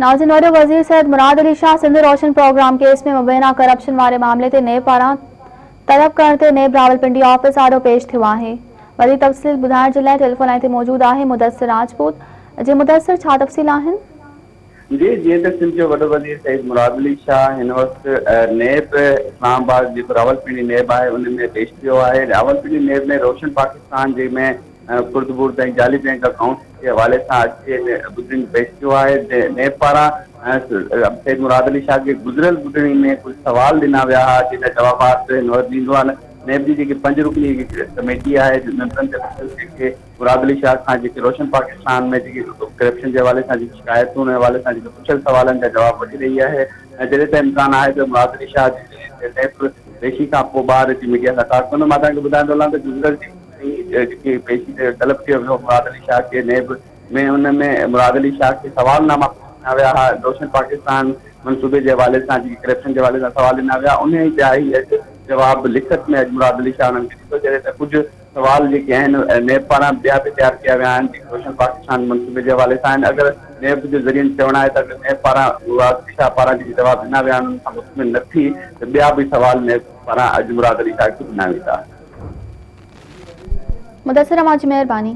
ناظرين وڏو وزير سيد مراد علي شاهه سنڌ روشن پروگرام ڪيس ۾ مبينا ڪرپشن واري معاملي تي نيب پاران طلب ڪرڻ تي نيب راولپنڊي آفيس آڏو پيش ٿيو آهي وڌيڪ تفصيل ٻڌائڻ جي لاء ٽيليفون لائين تي موجود آهي مدثر راجپوت جي مدثر ڇا تفصيل آهن؟ جي جيئن ته سنڌ جو وڏو وزير سيد مراد علي شاهه هن وقت نيب اسلام آباد جيڪو راولپنڊي نيب آهي ان ۾ پيش ٿيو آهي راولپنڊي نيب ۾ روشن پاڪستان جنهن ۾ خرد برد ۽ جعلي بئنڪ اڪائونٽس جي حوالي سان اڄ جي ٻڌڻي ۾ پيش ٿيو آهي. نيب پاران سيد مراد علي شاهه کي گذريل ٻڌڻي ۾ ڪجهه سوال ڏنا ويا ها جن جا جوابات هن وقت ڏيندو آهي. نيب جي جيڪي پنج رڪني ڪميٽي آهي ميمبرن تي مشتمل جنهن کي مراد علي شاهه کان جيڪي روشن پاڪستان ۾ جيڪي ڪرپشن جي حوالي سان جيڪي شڪايتون ان حوالي سان جيڪي پڇيل سوالن جا جواب وٺي رهي آهي ۽ جڏهن ته امڪان آهي ته مراد علي شاهه جي نيب پيشي کان پوء ٻاهر اچي ميڊيا سان ٽاڪ ڪندو. مان توهان کي ٻڌائيندو هلان ته گذريل جيڪي پيشي تي طلب ڪيو ويو مراد علي شاهه کي نيب ۾ ان ۾ مراد علي شاهه کي سوال ناما ڏنا ويا ها روشن پاڪستان منصوبي جي حوالي سان جيڪي ڪرپشن جي حوالي سان سوال ڏنا ويا انهي جا ئي اڄ جواب لکت ۾ اڄ مراد علي شاهه انهن کي ڏنو جڏهن ته ڪجهه سوال جيڪي آهن نيب پاران ٻيا به تيار ڪيا ويا آهن جيڪي روشن پاڪستان منصوبي جي حوالي سان آهن اگر نيب جو ذريعن چوڻ آهي ته اگر نيب پاران مراد علي شاهه پاران جيڪي جواب ڏنا ويا آهن انهن کان مطمئن نه ٿي ته ٻيا به سوال نيب پاران اڄ مراد علي شاهه کي ڏنا ويندا. مدثر اوهان جي مهرباني.